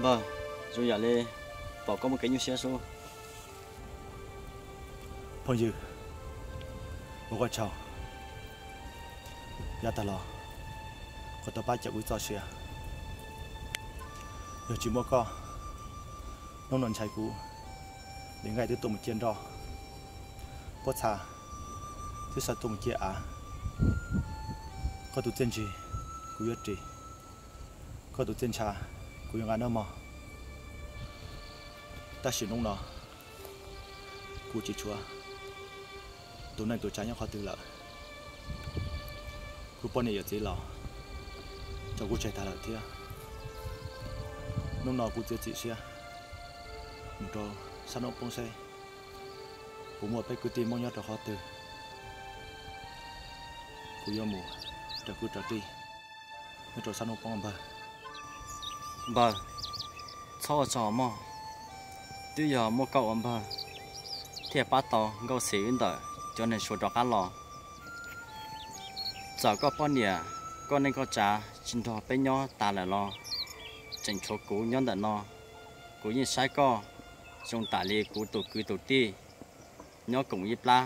Npawg, zoo yam li pom koj muaj kev nyuaj siab xwb. Phooj ywg, ua koj tsaug, yav tag los koj tau pab cawm kuv txoj sia. Yog tsis muaj koj, hnub no ntshai kuv li nqaij twb tuaj mus ciaj nroj, pob txha twb xa tuaj mus ciaj av. Koj tus txiaj ntsig kuv yuav ris, koj tus txiaj ntsha kuv yuav nqa noj mog. Tab sis hnub no kuv tsis tshuav tus neej tus tsav nyob qhov twg lawm. Kuv poj niam yawm txiv los tso kuv tseg tag lawm thiab. Hnub no kuv txiav txim siab mus rau sab hnub poob seb puas muaj peb kwv tij Hmoob nyob rau qhov twg. Kuv yuav mus raws kwv raws tij nyob rau sab hnub poob npawg. Npawg, txhob ua tsaug mog, twb yog muaj koj ua npawg thiaj pab tau Nkauj Xis wb ntawm cov neeg Suav rov qab los. Txawm koj poj niam, koj neej koj tsav tsis nrog peb nyob tas lawm los tseem tshuav kuv nyob ntawm no. Kuv yeej saib koj zoo tam li kuv tus kwv tus tij, nyob koom ib plab,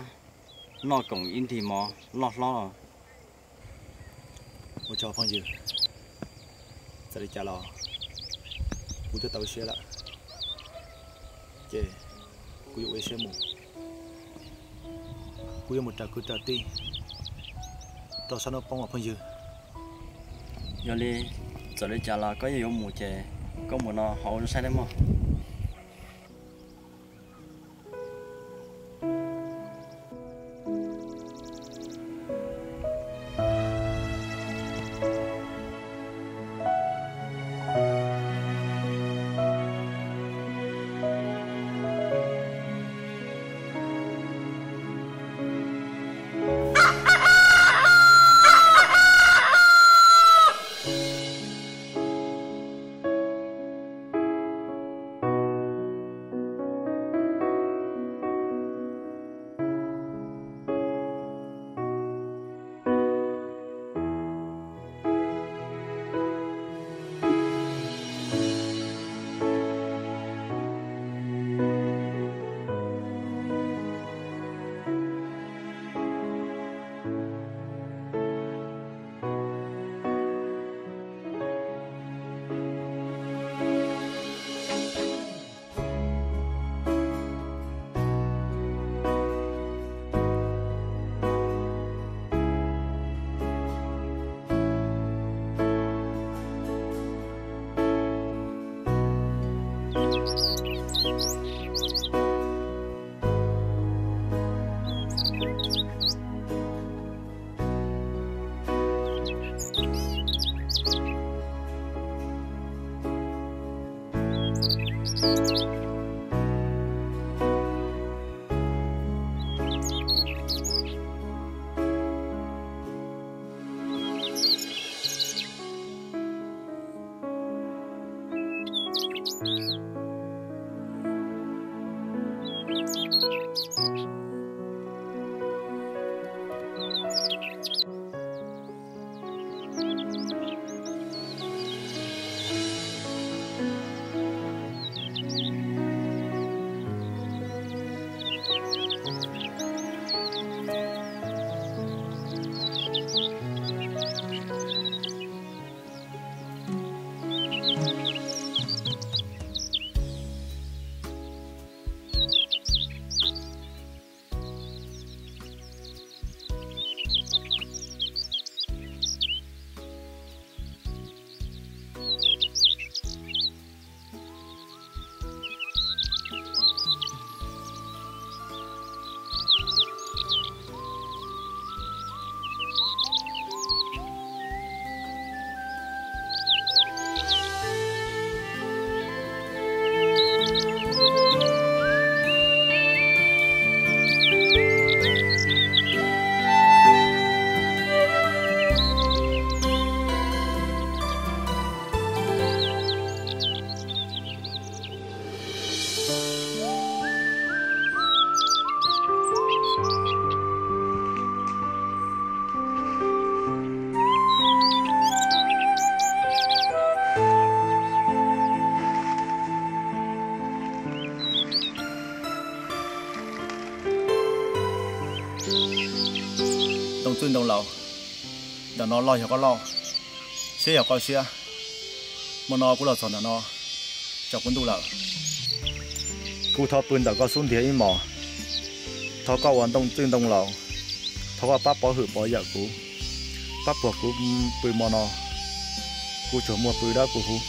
noj koom ib ntig mov loj hlob. Ua tsaug phooj ywg, txawm li cas los kuv twb tau ib siab lawm, ces kuv yuav ua ib siab mus. Kuv yuav mus raws kwv raws tij rau sab hnub poob os phooj ywg. Yog li, txawm li cas los koj yeej yuav mus ces koj mus no ho ua zoo saib nawb mog. Txwj Ntoo Laus, ntawm no loj yog koj loj, siab yog koj siab. Hmo no kuv los txog ntawm no, tsaus kuv ntuj lawm. Kuv thov pw ntawm koj xub ntiag ib hmos. Thov koj ua ntoo Txwj Ntoo Laus, thov koj pab pov hwm pov yawm kuv, pab puag kuv pw hmo no, kuv tsuas muaj pw dawb pw huv.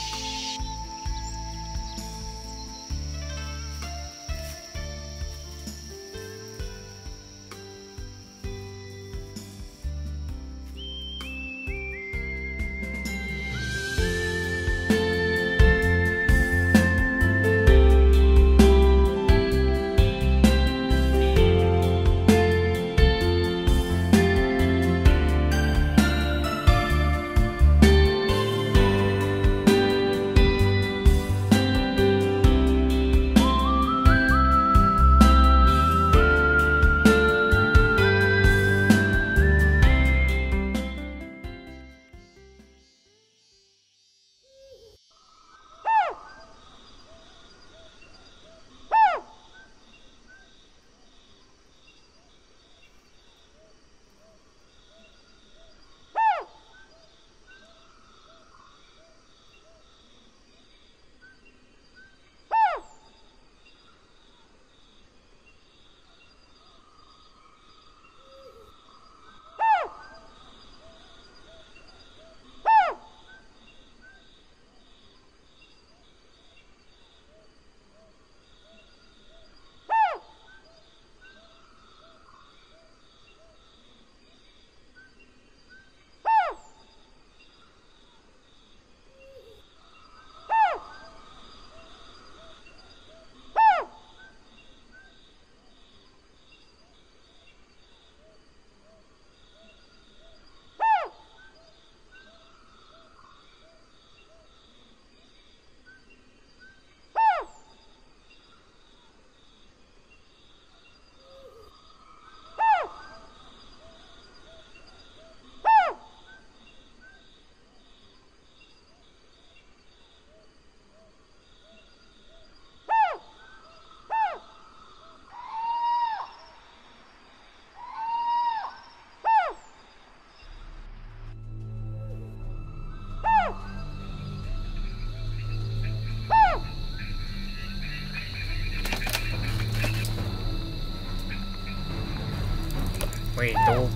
Tub,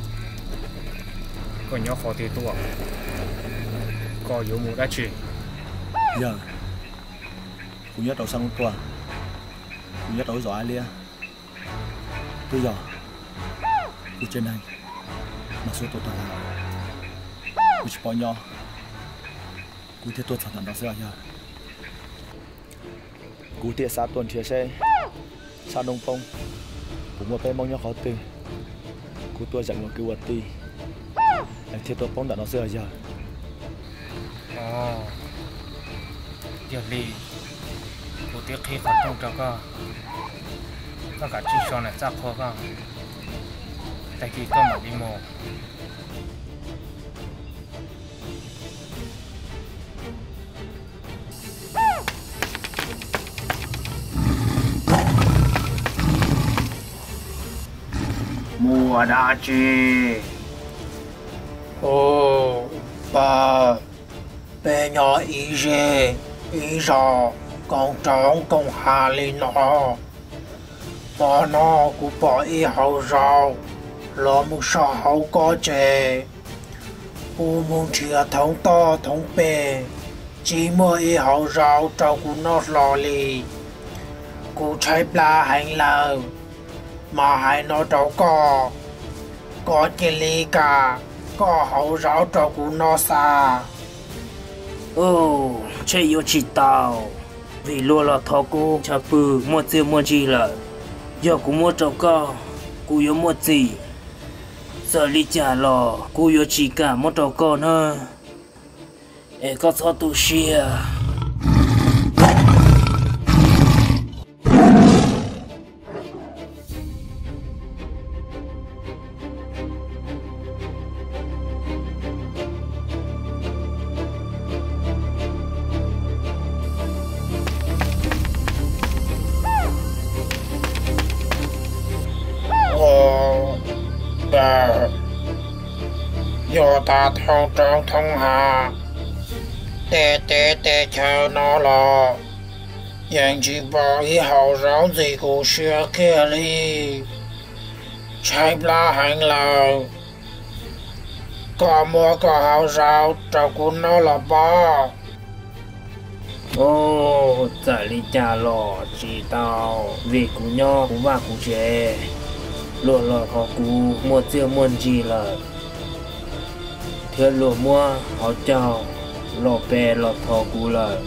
koj nyob qhov twg tuaj? Koj yuav mus dab tsi? Yawg, kuv nyob rau sab hnub tuaj, kuv nyob rau lub zos Ab Liab. Twb yog kuv tsev neeg mas xub tua tuag lawm, kuv tsis paub nyob, kuv thiaj tuaj txog ntawm no xwb os yawg. Kuv thiaj xav tuaj nrhiav seb sab hnub poob puas muaj peb Hmoob nyob qhov twg, kuv tuaj zeem ua kwv ua tij es thiaj tuaj poob ntawm no xwb os yawg. Yog li kuv twb qhib qhov rooj rau koj, koj kav tsij so ntawm txaj qhua koj, tag kis koj mam li mus. Muaj dab tsi? Ub, pab, peb nyob ib zej ib zos koom roob koom hav li no. Pab, no kuv pom ib hauv zaub los mus so hauv koj tsev. Kuv mus nrhiav thoob toj thoob peg, tsis muaj ib hauv zaub rau kuv noj hlo li. Kuv tshaib plab heev lawm, mas hais no rau koj, koj cia li kam koj hauv zaub rau kuv noj xav. Ub, ntshe yuav tsis tau, vim luag los thov kuv chaw pw muaj txiaj muaj ntsig lawm. Yog kuv muab rau koj, kuv yuav muaj txim. Txawm li cas los kuv yuav tsis kam muab rau koj na. Es koj txhob tu siab. Yog tas thoob roob thoob hav, tej teb tej chaw no los yeej tsis pom ib hauv zaub ntxim kuv siab kiag li. Tshaib plab heev lawm, koj muab koj hauv zaub rau kuv noj los pab. Txawm li cas los tsis tau, vim kuv nyob kuv vaj kuv tsev, luag los thov kuv muaj txiaj muaj ntsig lawm, thiab luag muab hauv caug los pe los thov kuv lawm.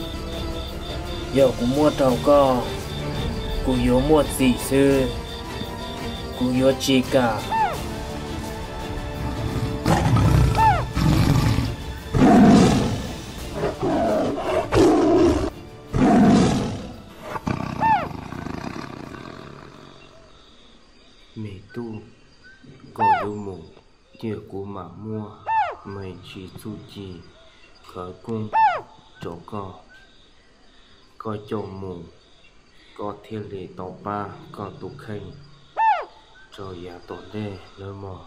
Yog kuv muab rau koj, kuv yuav muaj txim xwb, kuv yuav tsis kam. Me tub, koj yuav mus, cia kuv mam muab me ntsis txuj ci khawv koob rau koj, koj coj mus, koj thiaj li tau pab koj tus kheej rau yav tom ntej nawb mog.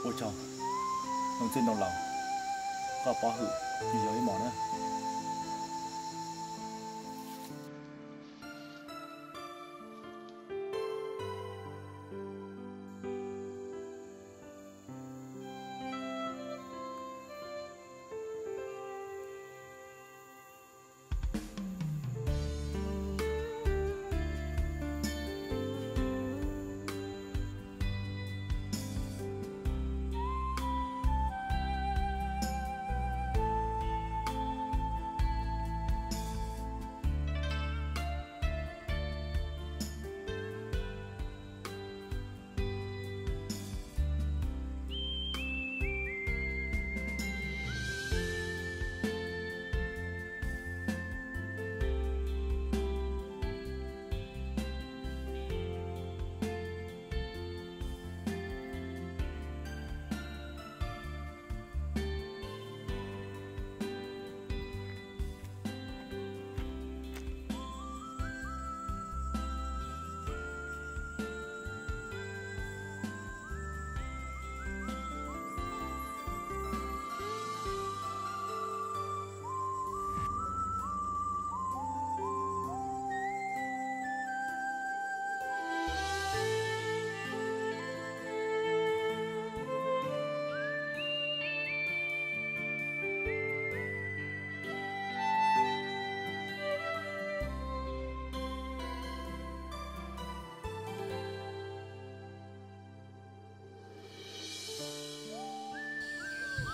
Ua tsaug, ntxwg ntoo laus, koj pov hwm yog ib mos na.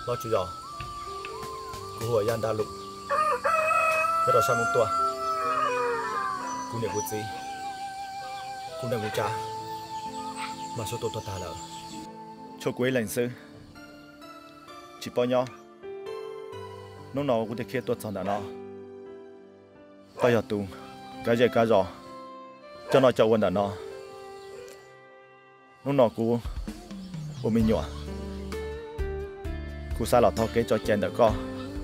Los tsum zos, kuv hu ua Yaj Ntaj Lus, nyob rau sab Hmoob Tuaj. Kuv niam kuv txiv, kuv neej kuv tsav mas suav tuaj tuag tag lawm, tshuav kuv ib leeg xwb tsis paub nyob. Hnub no kuv thiaj khiav tuaj txog ntawm no. Koj yog tus kav zej kav zos coj noj coj ua ntawm no. Hnub no kuv ua me nyuam, kuv xav los thov kev tso cai ntawm koj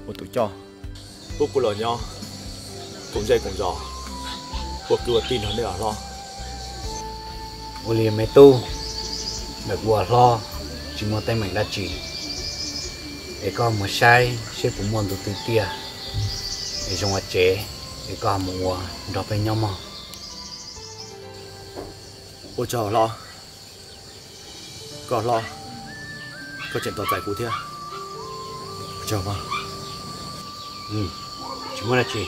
ua tus coj, pub kuv los nyob koom zej koom zos, ua kwv ua tij nrog nej os hlob. Ua li me tub, ntawm kuv os hlob tsis muaj teeb meem dab tsi, es koj mus saib seb puas muaj ntu twg tiag es zoo ua tsev, es koj mus ua nrog peb nyob mog. Ua tsaug hlob. Koj hlob, koj tseem tos txais kuv thiab. Ua tsaug mog. Tsis muaj dab tsi.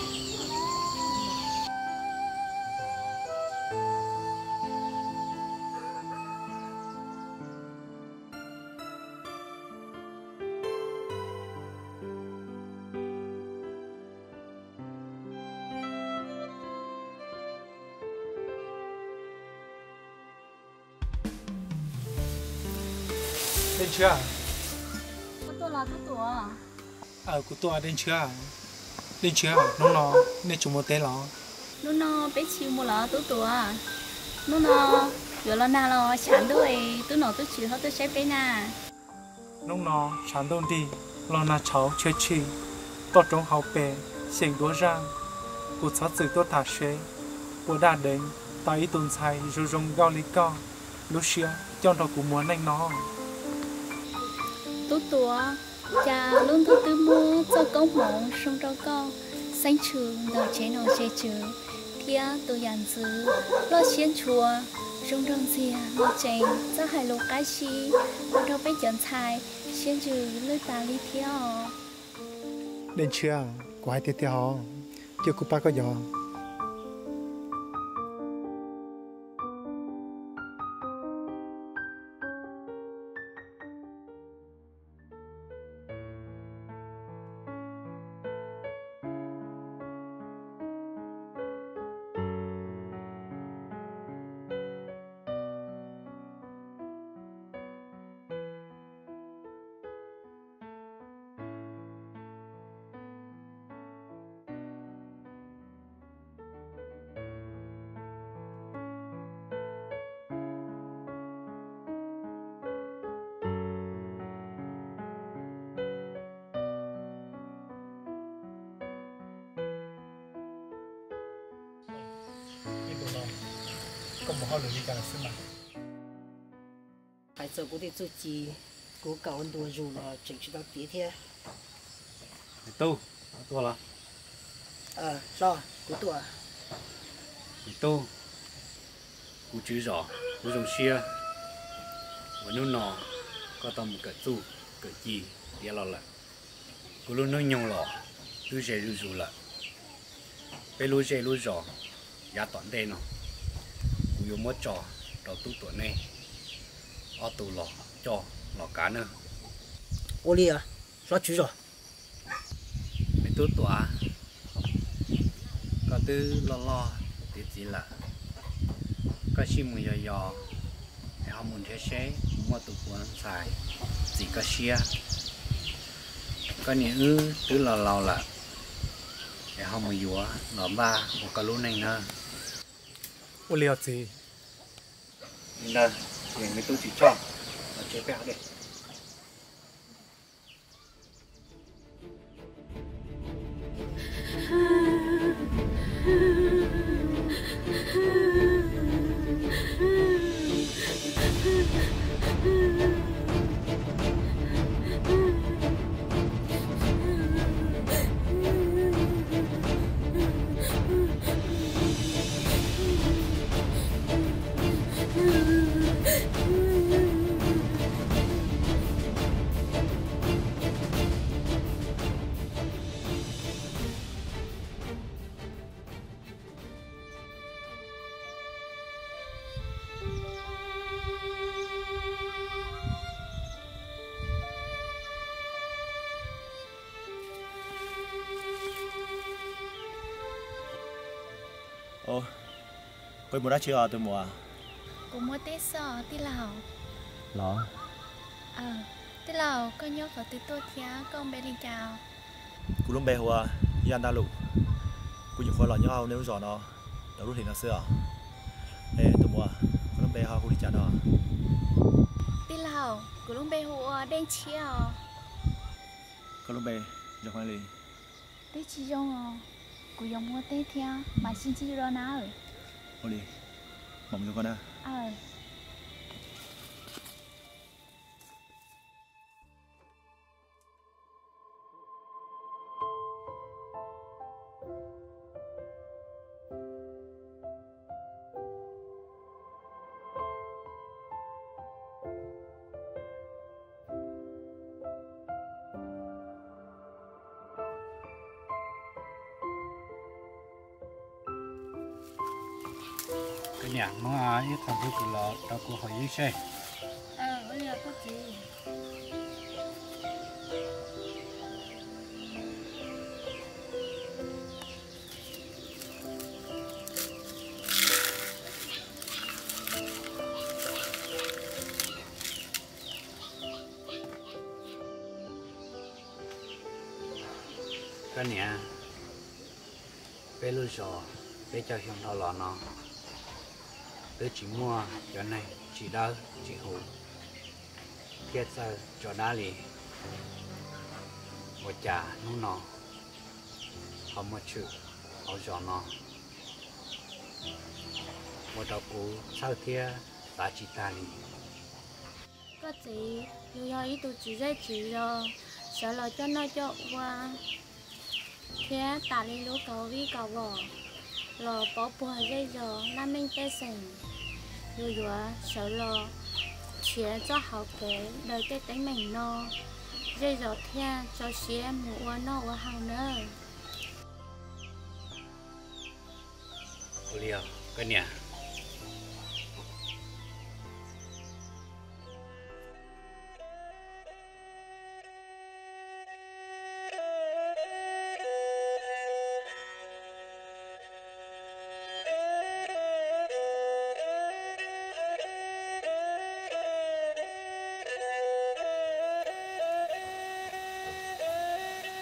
Dej Ntshiab. Koj tuaj los Tub Tuam? Aw, kuv tuaj Dej Ntshiab. Dej Ntshiab, hnub no nej tsis mus teb los? Hnub no peb tsis mus los Tub Tuam. Hnub no yuav los nag los tshav ntuj es tub nom tub tswv ho tuaj saib peb na. Hnub no tshav ntuj nrig, los nag tshauv tshia tshim, toj roob hauv pes xyeem duab zaj. Kuv txhob txwm tuaj tham seb puas daj deev tau ib tus ntxhais zoo zoo nkauj li koj lub siab coj nrog kuv mus ua neej no. Tub Tuam, cas lub ntuj twb muab txoj koob hmoov zoo rau koj, xeeb tshwm ntawm tsev nom tsev tswv thiab tus yam ntxwv loj siab ntshua zoo nraug ntxiag los tseem txawj hais lus qab zib ua rau peb cov ntxhais siab ntsws lwj tas li thiab os. Dej Ntshiab, kuv hais tiag tiag hos, cia kuv pab koj yos. Koj mus hauj lwm li cas lawm xwb mas? Hais txog kuv tej txuj ci, kuv kawm ua ntu zus los tseem tsis tau tiav thiab. Tub, koj tuaj los? Hlob, kuv tuaj. Tub, kuv tswv zos, kuv zoo siab uas hnub no koj tau mus kawm txuj kawm ci tiav los lawm. Kuv lub hnub nyoog los twb ze zuj zus lawm. Peb lub zej lub zos yav tom ntej no kuv yuav muab tso rau Tub Tuam neb ob tug los coj los kav nawb. Ua li, hlob tswv zos. Me Tub Tuam, koj twb loj loj tiav txiv lawm, koj sij mus yos yos es ho mus nrhiav seb muaj tus puav ntxhais txim koj siab. Koj niam wb twb laus laus lawm es ho mus yuav los npaj ua koj lub neej nawb. Ua li os txiv. Li ntawd ces me tub Txiv Tshoj, los tsev peb hov dej. Koj mus dab tsi os tus muam? Kuv muaj teb xwb os tij laug. Los? Tij laug, koj nyob qhov twg tuaj thiab koj npe li cas? Kuv lub npe hu ua Yaj Ntaj Lum. Kuv nyuam qhuav los nyob hauv nej lub zos no tau lub hlis no xwb os. Es tus muam, koj lub npe ho hu li cas no? Tij laug, kuv lub npe hu ua Dej Ntshiab os. Koj lub npe zoo heev li. Twb tsis zoo os, kuv yuav mus ua teb thiab, mam sib ntsib dua na. Ua li, mam mus zoo koj na. Koj niam, muab ib qho npua kws los rau kuv haus ib seb. Koj niam, peb lub zos peb caug xyoo dhau los no twb tsis muaj cov neeg tsis dawb tsis huv thiab txawj tso dab li. Ua cas hnub no ho muaj tshwm hauv zos no, ua rau kuv txhawj thiab xav tsis tag li. Koj txiv, yus yog ib tug tswv zej tswv zos, sawv los coj noj coj ua thiab tas li lub kaus vij kaus vom los pov puag zej zos laj mej pej xeem. Yus yuav sawv los nrhiav txoj hauv kev daws tej teeb meem no, zej zos thiaj tso siab mus ua noj ua haus nawb. Ua li os koj niam.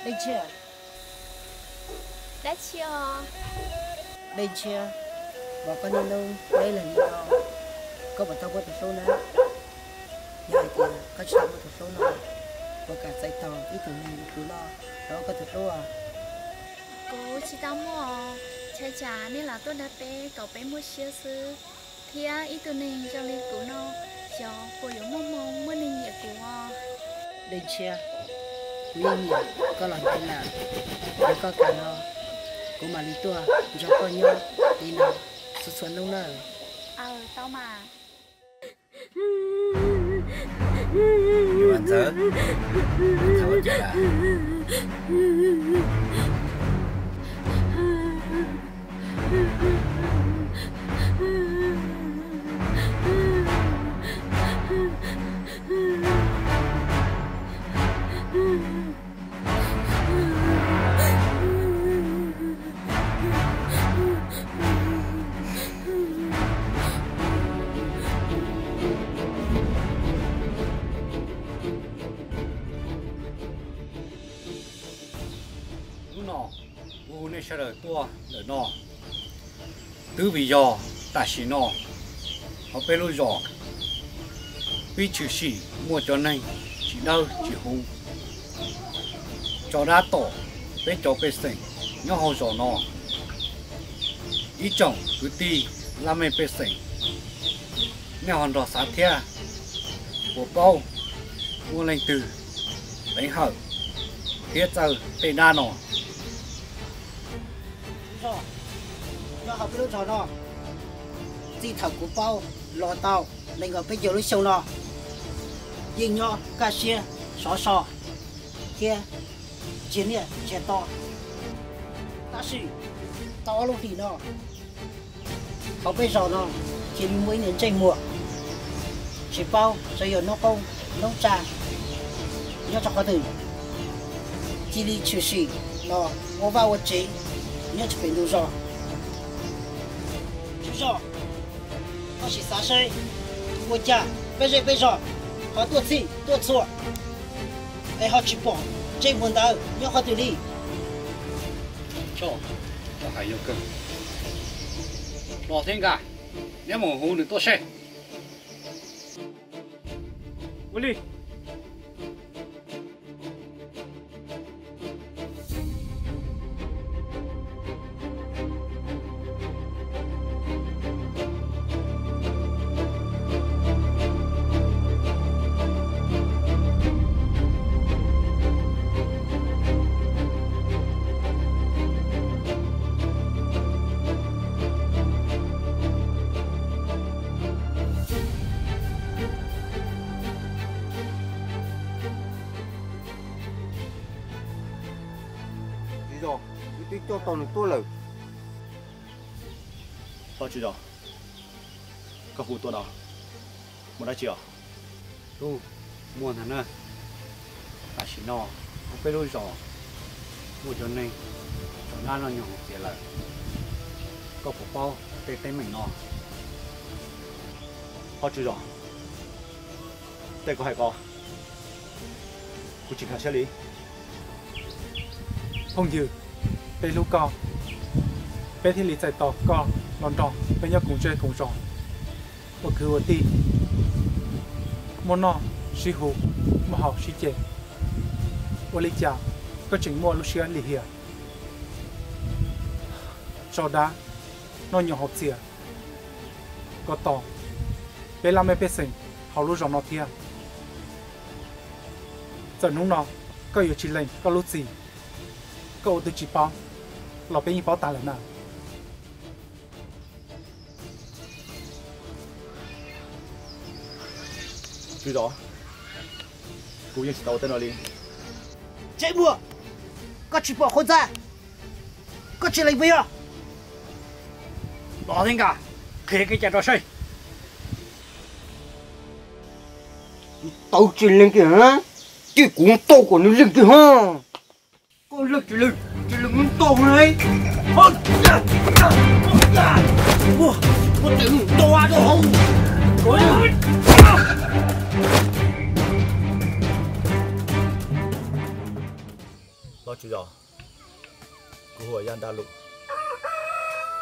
Dej Ntshiab. Dab tsi os? Dej Ntshiab, vim koj niaj hnub deb leeg li no, koj puas tau muaj tus hlub na? Yog hais tias koj tsis tau muaj tus hlub no, puas kam txais tos ib tug neeg li kuv no los ua koj tus hlub? Kuv tsis tau muaj, ntshai tsam nej los tuaj dag peb kom peb muaj siab xwb, thiab ib tug neeg zoo li kuv no xyov puas yuav muaj hmoo muaj neeg nyiam kuv os. Dej Ntshiab, kuv yeej nyiam koj los ntev lawm, yog koj kam no kuv mam li tuaj nrog koj nyob li no txhua txhua hnub nawb. Aw, tau mas. Hnub no kuv hu nej sawv daws tuaj ntawm no twb vim yog tam sim no hauv peb lub zos pib tshwm sim muaj cov neeg tsis dawb tsis huv tso dab tom peb cov pej xeem nyob hauv zos no. Ib tsoom kwv tij laj mej pej xeem, nej ho nrog xav thiab, puas paub muaj leej twg teev hawm thiab txawj tej dab no? Zos nyob hauv peb lub zos no, txij thaum kuv paub los tau nees nkaum peb caug lub xyoo no, yeej nyob kaj siab sov so thiab ntsiag niaj ntsiag to. Tab sis tau ob lub hlis no, hauv peb zos no cia li muaj ib niag ntsej muag tsis paub xyov yog noob qoob noob tsa nyob rau qhov twg, cia li tshwm sim los ua vaj ua tsev nyob rau pem ntug zos. Tswv zos, koj sim xav seb ua cas peb zej peb zos ho tuaj txhij tuaj txhua es ho tsis pom ntsej muag ntawd nyob qhov twg li. Choj, koj hais yog kawg. Los thiab nkaus, neb mus hu nws tuaj seb. Ua li. Tswv zos, wb twb coj tau nws tuaj lawm. Pog tswv zos, koj hu tuaj no muaj dab tsi os? Tub, muaj ntag na. Tam sim no hauv peb lub zos muaj cov neeg tso dab noj nyoog hauv tsev lawm. Koj puas paub tej teeb meem no? Pog tswv zos, tej koj hais ko kuv tsis nkag siab li. Phooj ywg, peb hlub koj, peb thiaj li txais tos koj los nrog peb nyob koom zej koom zos, ua kwv ua tij, muaj noj sib hu, muaj haus sib ce. Ua li cas koj tseem muaj lub siab lim hiam, tso dab, noj nyoos haus txias, kom tom peb laj mej pej xeem hauv lub zos no thiab? Txawm hnub no koj yuav tsis lees koj lub txim, koj ua twb tsis paub, los peb yeej paub tag lawm na. Tswv zos, kuv yeej tsis tau ua tej no li. Tsev muag, koj tsis pom qhov ntxa, koj tsis lees puas yog? Los thiab nkas, qhia kev cai rau saib. Tau tsis lees kiag, cia kuv tau kom nws lees kiag ho. Koj lees tsis lees, tsis lees kuv tau li. Koj tes mus tua rau hauv. Los tswv zos, kuv hu ua Yaj Nrab Lus,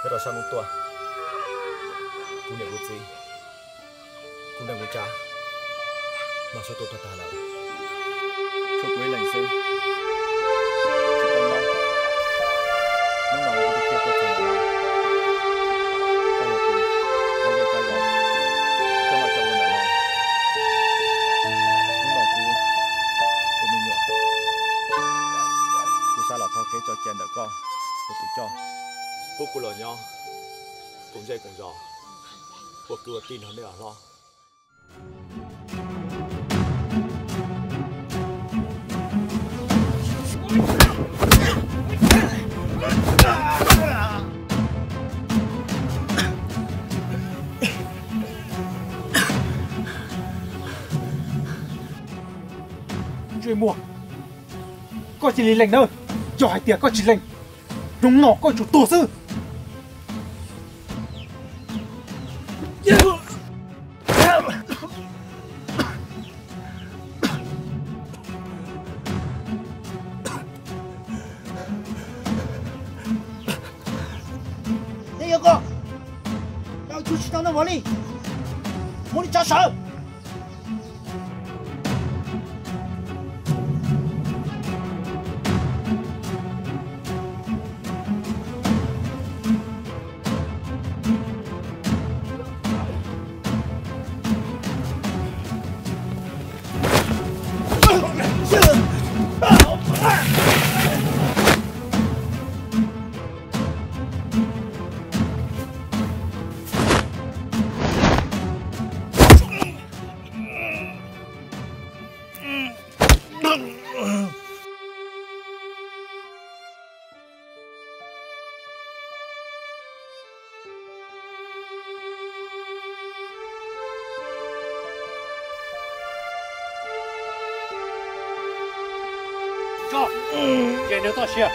nyob rau sab Moob Tuaj. Kuv niam kuv txiv, kuv neej kuv tsa, mas sab tua tuag tag lawm, tshuav kuv ib leeg xwb. Tsis tau nyob, hnub no kuv cia tuaj txog ntawm no, koj yog kuv cov zej cov zos, coj noj coj ua ntawm no. Hnub no kuv ua me nyuam, kuv xav los thov kev tso cai ntawm koj ua tus coj, pub kuv los nyob koom zej koom zos, ua kwv ua tij nrog nej los hlob. Ntsej muag, koj cia li lees nawb. Yog hais tias koj tsis lees, hnub no koj yuav tsum tuag xwb. Neb yuav koj, tau tshua tsis tau noj mov li, muab li tso sawv. Tso, ces nws toj siab.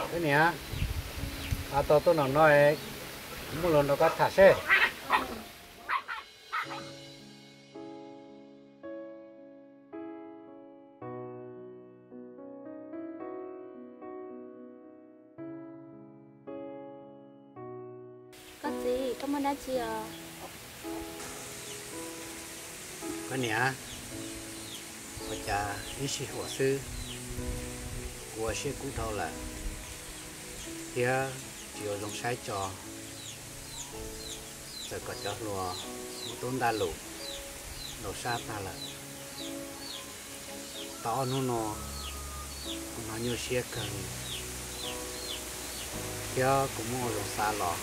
Koj niam, a tau tuaj nram no, muaj lus nrog koj tham seb. Koj txiv, koj muaj dab tsi os? Koj niam, ua cas ib sij huam xwb, kuv ua siab kub dhau lawm, thiab tsis ua zoo saib tso. Txawm kom cov hluas mus tub ntaj lus ntau sab tag lawm, tau ob hnub no kuv hnov nyuaj siab kawg li, thiab kuv muab ua zoo xav los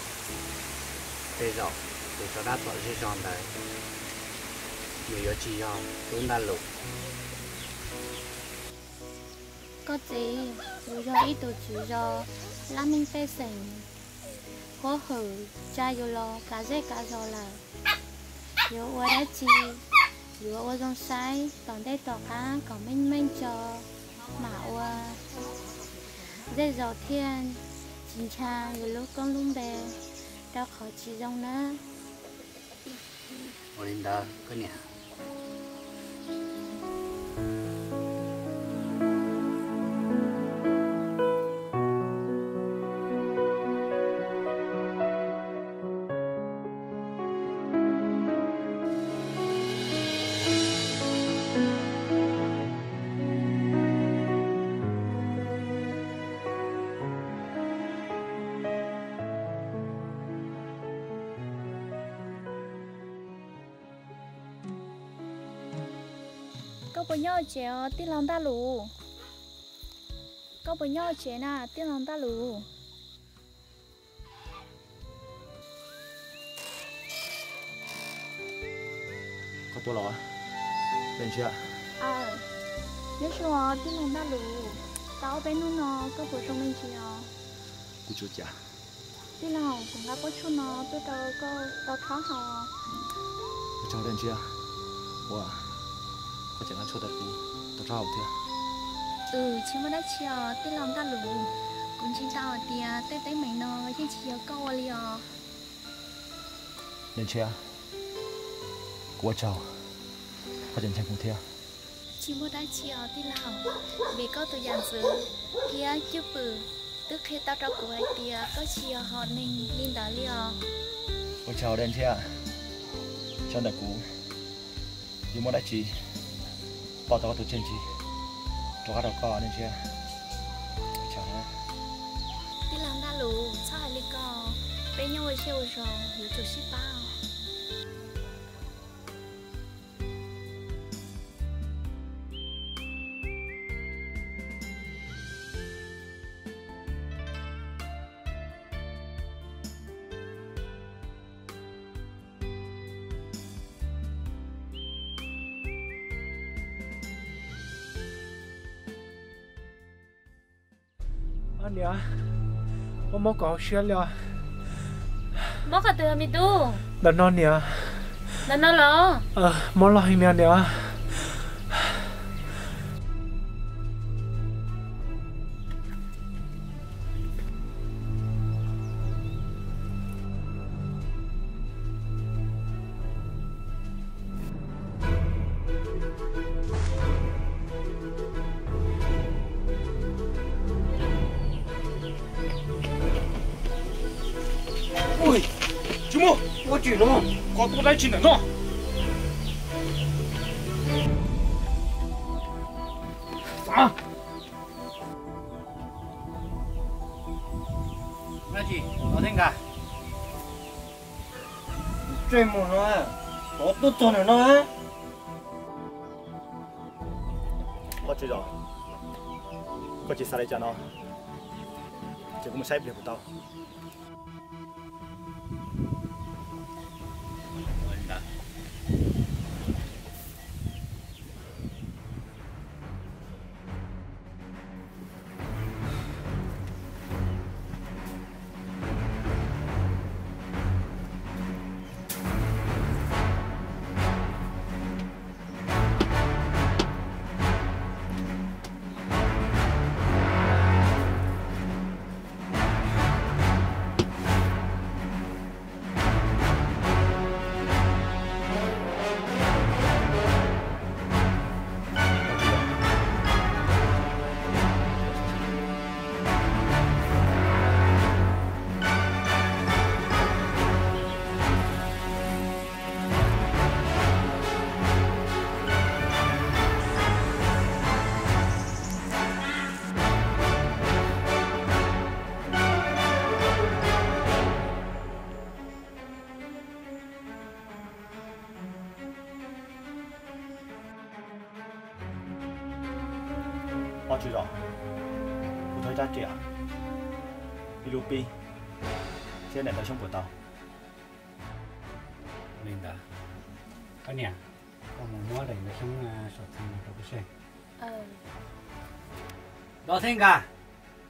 tej zaum tus rov dab tom zej zog ntawd nws yuav tsis yog tub ntaj lus. Koj txiv, kuv yog ib tug tswv zos lab meej pej xeem, huab hwm tsa yus los kav zej kav zos lawm. Yuav ua dab tsi, yuav ua zoo saib tom ntej tom qab kom meej meej tso, mam ua, zej zos thiaj tsis ntshai yus lub koob lub npe rau qhov tsis zoo nawb. Ua li ntawd koj niam. Koj puas nyob tsev os tij laug Ntaj Lus? Koj puas nyob tsev na tij laug Ntaj Lus? Koj tuaj los, Dej Ntshiab? Nyob zoo tij laug Ntaj Lus, tau ob peb hnub no koj puas zoo me ntsis os? Kuv tsuas cas. Tij laug, kuv nqa pob tshuaj no tuaj rau koj tau rhaub haus. Ua tsaug Dej Ntshiab, ua koj tseem nqa tshuaj rau kuv tau rhaub haus thiab. Tsis muaj dab tsi os tij laug Ntaj Lus, kuv ntseeg tau hais tias tej teeb meem no yeej tsis yog koj ua li os. Dej Ntshiab, kuv ua tsaug koj tseem ntseeg kuv thiab. Tsis muaj dab tsi os tij laug, vim koj tus yam ntxwv thiab cwj pwm twb qhia tau rau kuv hais tias koj tsis yog hom neeg li ntawd li os. Ua tsaug Dej Ntshiab, sawv ntawm kuv yuav muaj dab tsi pauj tau koj tus txiaj ntsig rov qab rau koj Dej Ntshiab. Ua tsaug. Tij laug Ntaj Lus, txhob hais li ko, peb nyob ua zej ua zos yuav tsum sib pab. Niam, mob mob kom hauv siab li os. Mob qhov twg me tub? Ntawm no niam. Ntawm no los? Mob loj heev niam niam. Tsis muaj, ua tsis no, koj tuaj dab tsi ntawm no? Xav dab tsi los thiaj nqa. Tsej muag no, koj tuaj txog ntawm no. Koj tsis zos, koj tsis xav li cas no, ces kuv mus saib pliag kuv tau. Tsis zos, kuv thov ib rab riam, ib lub pib, thiab daim ntawv xyoob puas tau? Li ntawd, koj niam, koj mus muab daim ntawv xyoob saum txheej no rau kuv seb. Los Thej Nkaj,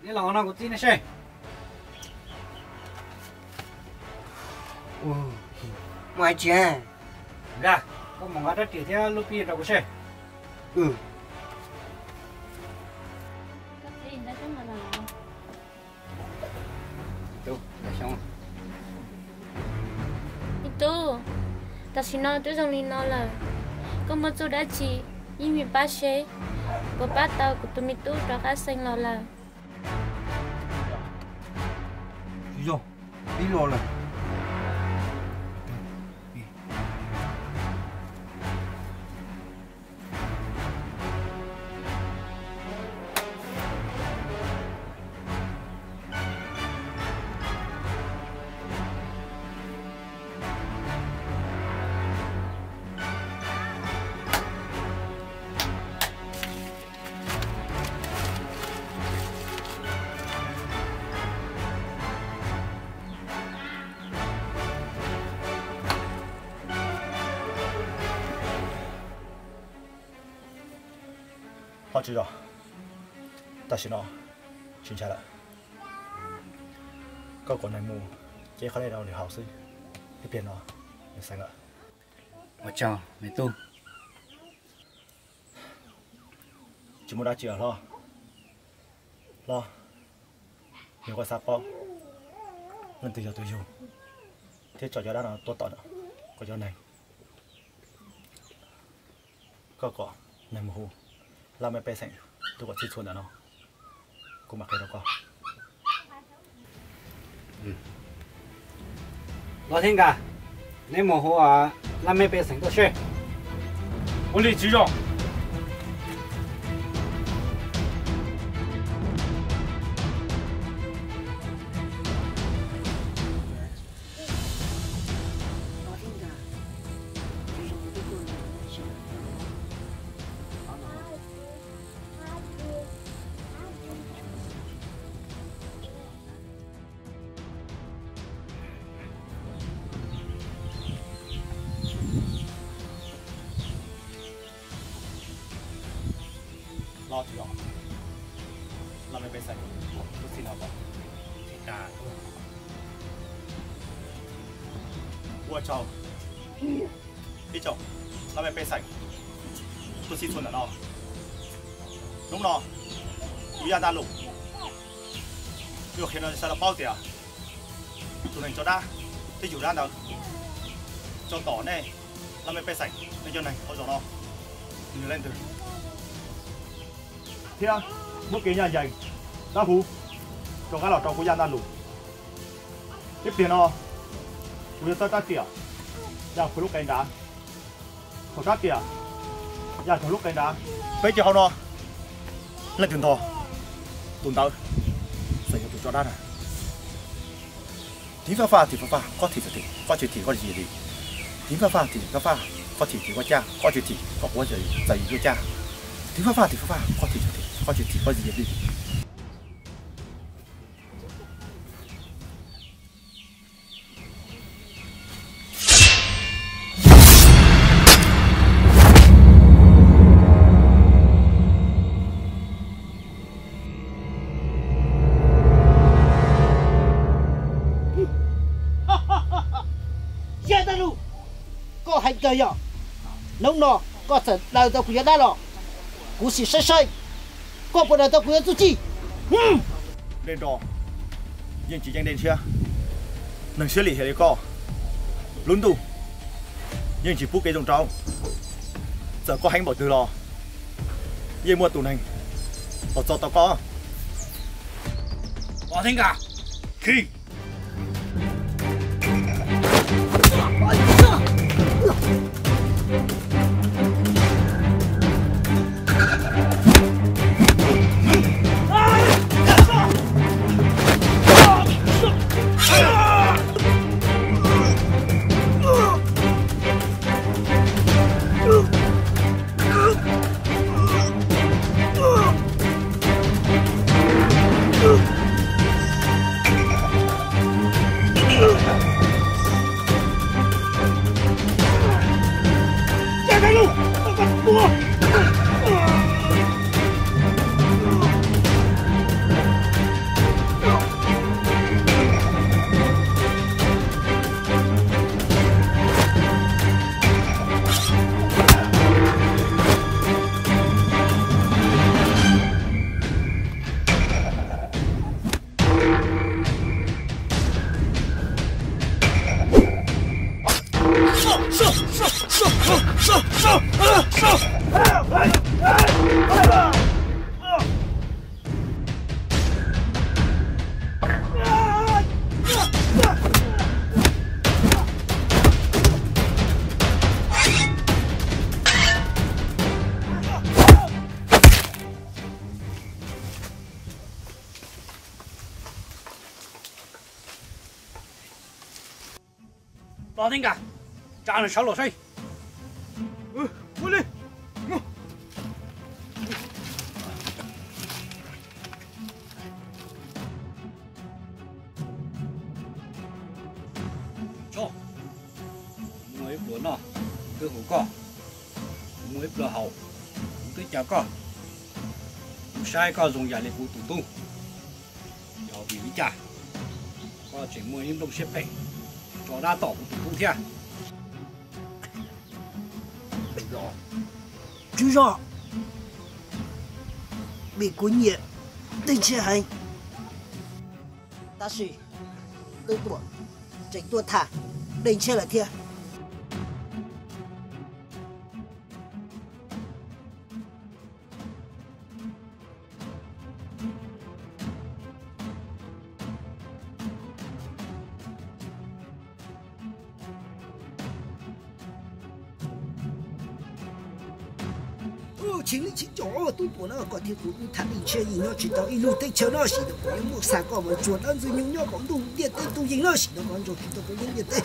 neb los no kuv txib neb seb. Mus hais tsis? Nkaj, koj mus nqa rab riam thiab lub pib rau kuv seb. Me tub, tam sim no twb zoo li no lawm, koj muaj txuj dab tsi yeej meem pab seb puas pab tau kuv tus me tub rov qab xeev los lawm. Tsis zoo, pib los lawm. Ho tsis zos, tam sim no tsis ntshai lawm. Koj kom neeg mus ces qhov nej rau nws haus xwb, ib pliag no nws xeev lawm. Ua tsaug me tub. Tsis muaj dab tsi os hlob. Hlob, nws kuj xav paub leej twg yog tus yug thiab tso cov dab no tuaj tom koj cov neeg. Koj kom neeg mus hu laj mej pej xeem tuaj kom txhij txhua ntawm no, kuv mam qhia rau koj. Los Thej Nkaj, neb mus hu laj mej pej xeem tuaj seb. Ua li tswv zos. Los tsis zos, laj mej pej xeem tuaj txhij no pom. Ua tsaug ib tsoom laj mej pej xeem tuaj txhij txhua ntawm no. Hnub no kuv Yaj Ntaj Lus yuav qhia rau sawv daws paub tias tus neeg tso dab thiab yug dab ntawd tso tom nej laj mej pej xeem nej cov neeg hauv zos no nws yog leej twg, thiab muab kev ncaj ncees dab huv rov qab los rau kuv Yaj Ntaj Lus. Ib pliag no kuv yuav txawb rab riam ya phuv lub qe nrad, thaum rab riam ya txog lub qe nrad, peb cov hauv no leej twg ntog tus ntawd txawm yog tus tso dab na. Thim faj faj, thim faj faj, koj thim txawm thim, koj tsis thim koj tsis yog li. Thim faj faj, thim faj faj, koj thim thim koj caj, koj tsis thim koj quav txawm yuav caj. Thim faj faj, thim faj faj, koj thim txawm thim, koj tsis thim koj tsis yog li. Yaj Ntaj Lus, koj hais kawg yog. Hnub no koj txawm daws tau kuv cov dab los, kuv sim saib saib koj puas daws tau kuv cov txuj ci. Dej nro yeej tsis ceeb dej ntshiab, neeg siab lim hiam li koj, lub ntuj yeej tsis pub kev zoo rau. Txawm koj heev npaum twg los yeej muaj tus neeg los txo tau koj. Los Thej Nkaj, khi. Los thiab nkas, tsa nws sawv los saib. Ua li. Tso, muaj ib pluas noj, kuv twb hu koj, muaj ib pluas haus, kuv twb caw koj, kuv saib koj zoo yam li kuv tus tub. Yog vim li cas koj tseem muaj ib nplooj siab phem tso dab tom kuv tus tub thiab? Tswv zos, vim kuv nyiam Dej Ntshiab heev, tab sis Tub Tuam tseem tuaj tham Dej Ntshiab lawm thiab. Cheem li cheem cov tub tuam no, koj thiab kuv wb tham Dej Ntshiab yeej nyob tsis tau ib lub teb chaws no, sim no kuv yuav muab xa koj mus tsuag dab ntxwg nyoog nyob hauv ntuj ntiaj teb tus yeej no, sim no koj nrog tsis tau koj yeeb ntiaj teb.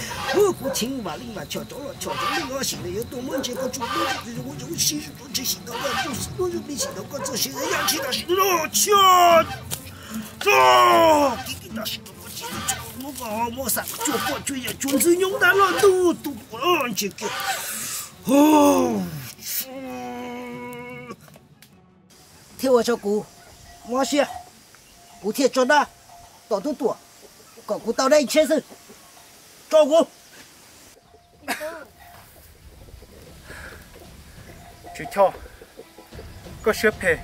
Kuv Cheem Vam Leej Vam Choj rov los choj rov leej no, sim no yuav tuaj muab ntsia koj tsuj duab zoo zoo sib zoo tsev, sim no koj tsuj duab zoo li, sim no koj txoj sia yam tsis tam sim no. Txog kiv kiv tam sim no koj tsis tau muab koj muab xa koj tsuag poj tsuag yam tsuag ntxwg nyoog ntag los ntuj tus tuam ntsia kiag. Thiaj ua rau kuv mob siab, kuv thiaj tso dab tom Tub Tuam kom kuv tau Dej Ntshiab xwb. Tso kuv. Tswv Choj, koj siab phem,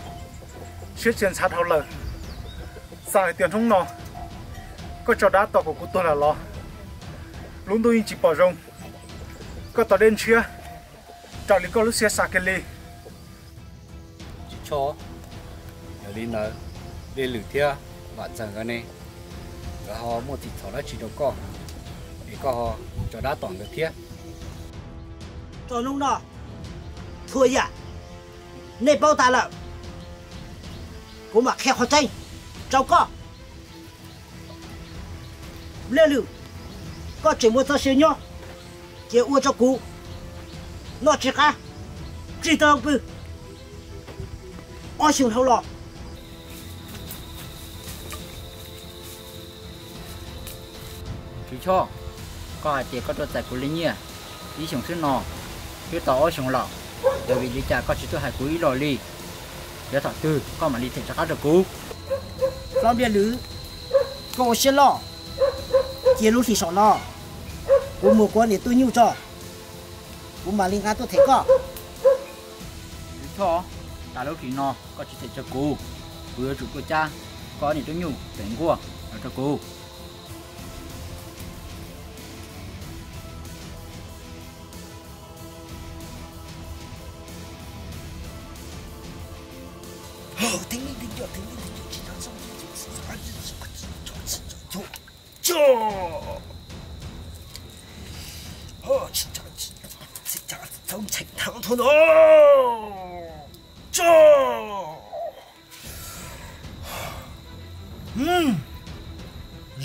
siab txias ntxhav dhau lawm. Xav hais tias hnub no koj tso dab tom kom kuv tuag lawm los? Lub ntuj yeej tsis pom zoo, koj tau Dej Ntshiab raws li koj lub siab xav kiag li. Tswv Choj, yog li ntawd Dej Lwm thiab Vam Ntxawg nkawd ne, nkawd ho muaj txim txhaum dab tsi rau koj es koj ho tso dab tom nkawd thiab? Txog hnub no, txhua yam nej paub tas lawm, kuv mam qhia qhov tseeb rau koj. Dej Lwm, koj tseem muaj txoj sia nyob, ces ua rau kuv noj tsis qab, tsis tau pw ob xyoos dhau los. Tswv Choj, koj hais tias koj tuaj txais kuv li nyiaj ib xyoos xwb no, twb tau ob xyoos lawm, yog vim li cas koj tsis tuaj hais kuv ib los li? Yog thaum twg koj mam li them rov qab rau kuv? Hlob Dej Lwm, koj ua siab loj, cia lub hlis saum no kuv mus kuv niam tub nyuj tso, kuv mam li nqa tuaj them koj. Tswv Choj, tas lub hlis no koj tsis them rau kuv, kuv yuav tsum tuaj cab koj niam tub nyuj pem nkuaj los rau kuv.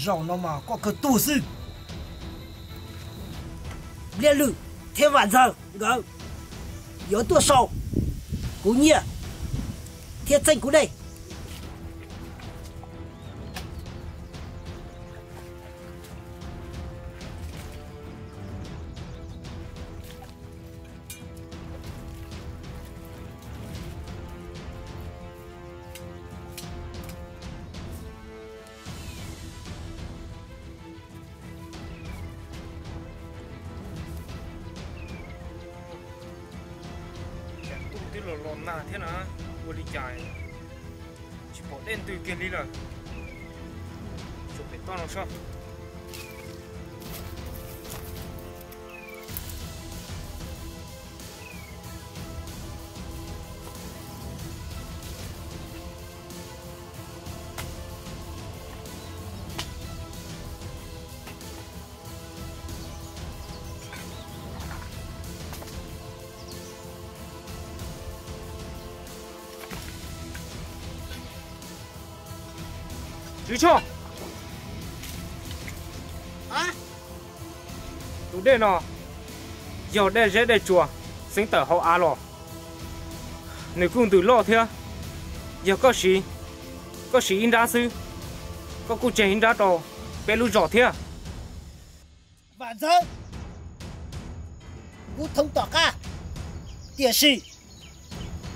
Zaum no mas koj kawg tuag xwb. Dej Lwm thiab Vam Ntxawg nkawd yuav tuaj sau kuv nyiaj thiab txeeb kuv dej. Los los nag thiab na, ua li cas tsis pom dej ntws kiag li lawm. Tsum pem toj no soj. Tswv Choj, tus dej no yog dej zeb dej tsua xeeb tawm hauv av los, nws kuj ntws loj thiab. Yog koj siv, koj siv ib nrab xwb, koj kuj tseg ib nrab rau peb lub zos thiab. Vam Ntxawg, kuv thoob tom qab, tiam sis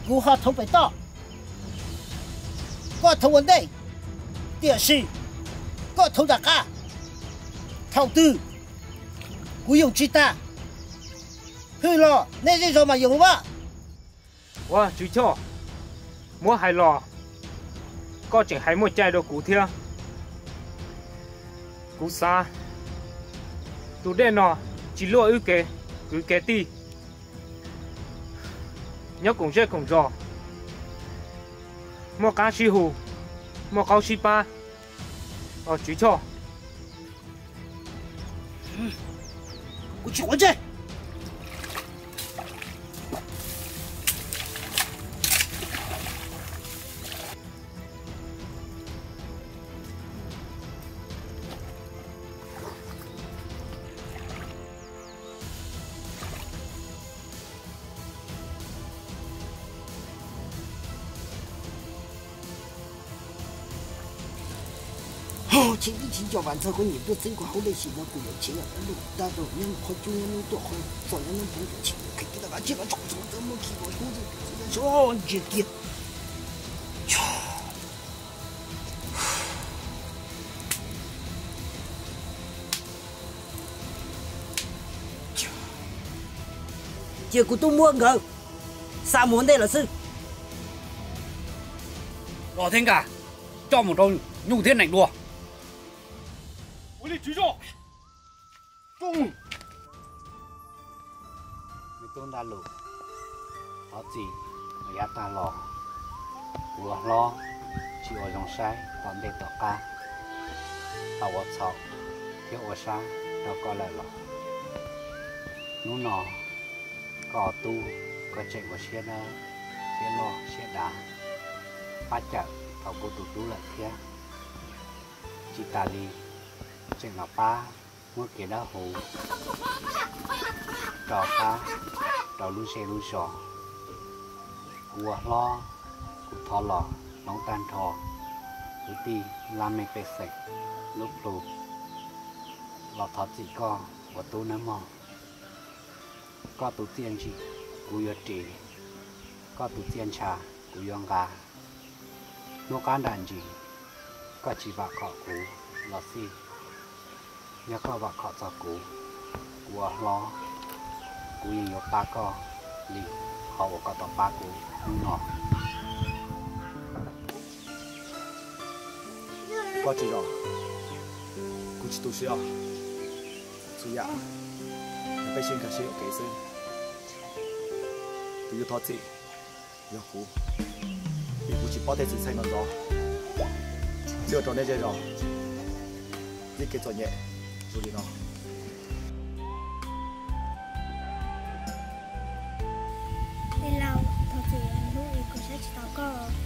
kuv ho thoob pem toj. Koj thoob ua ntej, tiam sis koj thoob nram qab. Thaum twg kuv yoog tsis tag, hwj los nej zej zog mas yoog ua. Ua Tswv Choj, muab hais los koj tseem hais muaj cai rau kuv thiab. Kuv xav tus dej no tsis luaj wb kev kwv kev tij, nyob koom zej koom zos, muaj qab sib hu, muaj qaub sib pab. Tswv Choj, kuv tsis quav ntsej. Ces ib tsis nco Vam Ntxawg koj niam tuaj txeeb kuv hauv dej sim no kuv yuav chev yam dab lug dab rau nyob qhov cub nyob nub tuaj qhov txos nyob nub npoo tuaj chev kheej kiag tau kav tsij los tsom txov ntxawg muaj khi ua tub ntxias kiag. Cia kuv tuaj muab nkawd xa mus ua ntej lawm xwb. Los thiab nkag, coj mus rau nyuj thiab nees dua. Ua li Tswv Zos. Me tub Ntaj Lus, thov txim uas yav tag los kuv ua hlob tsis ua zoo saib tom ntej tom qab, tau ua txhaum thiab ua sab rau koj lawm los hnub no koj tub koj tseem ua siab dawb siab loj siab dav pab cawm thaum kuv tus tub lawm thiab. Tsis tas li, tseem los pab muab kev dawb huv rov qab rau lub zej lub zos. Kuv ua hlob, kuv thov los hloov tag nrho kwv tij laj mej pej xeem lub plhu los thov txim koj ua tub nawb mog. Koj tus txiaj ntsim kuv yuav ris, koj tus txiaj ntsha kuv yuav nqa. Hnub qab nram ntsis koj tsis vam khom kuv los xij, yog koj vam khom txog kuv, kuv ua hlob, kuv yeej yuav pab koj li qhov uas koj tau pab kuv hnub no. Koj tsis zos, kuv tsis tu siab os. Txhua yam yog peb sib nkag siab yuam kev xwb. Tus yuav thov txim yog kuv, vim kuv tsis paub tej xwm txheej no ntxov, thiaj ua rau nej zej zos ntsib kev txom nyem zoo li no. Tij laug, thov txim hnub uas kuv saib tsis taus koj.